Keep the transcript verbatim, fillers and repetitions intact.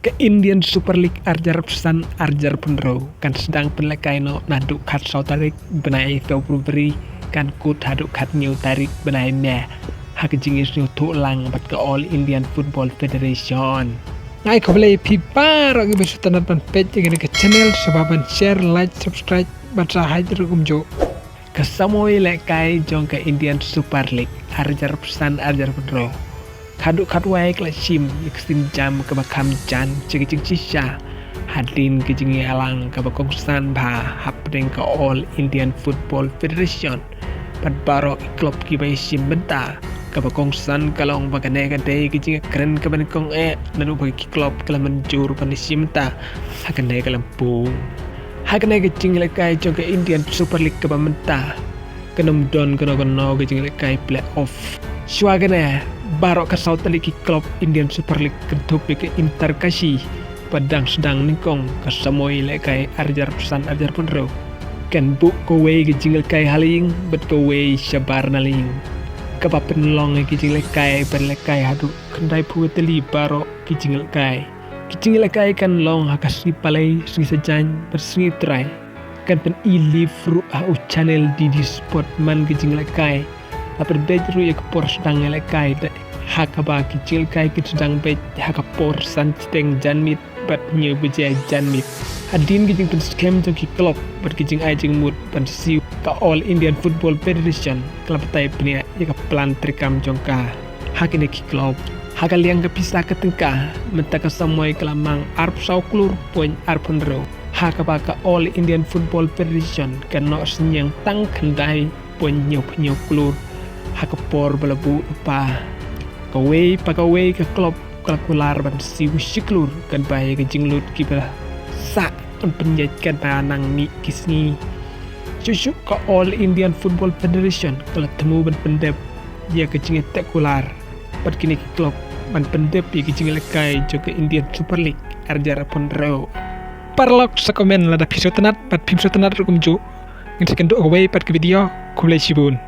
Ka Indian Super League arjar phew san arjar phew hynriew kan sdang pynlehkai noh naduh khatsaw tarik bnai February, kan kut haduh khathynñiew tarik bnai May, ha ka jingïasngewthuh lang bad ka All Indian Football Federation. Nga ai khublei ïa phi baroh kiba sngewtynnat ban peit ïa kane ka channel, sngewbha ban share, like, subscribe bad subscribe ruh kumjuh. Ka samoi lehkai jong ka Indian Super League arjar phew san arjar phew hynriew, khatduh khatwai ka la shim ïa ka sienjam kaba kham jan sha ka jingshisha hadien ka jingïalang kaba kongsan bha hapdeng ka All Indian Football Federation bad baroh ki club kiba ïashim bynta. Kaba kongsan ka long ba kane ka dei ka jingïakren kaba nyngkong eh naduh ba ki club ki la mynjur ban ïashim bynta ha kane ka lympung. Ha kane ka jinglehkai jong ka Indian Super League kaba mynta, kan ym don kano kano ka jinglehkai playoff. Shuwa kane, baroh khatsaw tylli ki club Indian Super League kynthup ïa ka Inter Kashi ba dang sdang nyngkong ka samoi lehkai arjar phew san arjar phew hynriew, kan buh kawei ka jinglehkai ha la ïing bad kawei shabar na la ïing, kaba pynlong ïa ka jinglehkai ban lehkai haduh khyndaiphew tylli baroh ki jinglehkai. Ki jinglehkai kan long ha ka Sngi Palei, Sngi Saitjaiñ bad Sngi Trai. Kan pyni live ruh ha u channel D D Sport man ki jinglehkai. La pynbeit ruh ïa ka por sdang ïalehkai, ha kaba ki jinglehkai kin sdang beit ha ka por san shiteng janmiet bad hynñiew baje janmiet. Hadien ki jingpynskhem jong ki club bad ki jingai jingmut ban siew, ka All Indian Football Federation ka la batai bniah ïa ka plan treikam jong ka ha kine ki club. Ha ka liang ka pisa ka tyngka, mynta ka samoi ka la mang arphew saw klur point arphew hynriew, ha kaba ka All Indian Football Federation ka noh synñiang tang khyndai point hynñiewphew hynñiew klur ha ka por ba la buh lypa. Kawei pa kawei ka club ka la kular ban siew shi klur, katba ïa ka jinglut kiba sah ban pynïaid katba nang mih ki sngi. Shuh shuh ka All Indian Football Federation ka la thmu ban pyndep ïa ka jingïateh kular bad kine ki club ban pyndep ïa ka jinglehkai jong ka Indian Super League arjar phew hynriew. Paralok, sa comment lada phi sngewtynnat bad phim sngewtynnat ruh kumjuh. Ngin sa ïakynduh ha kawei pat ka video. Khublei shibun.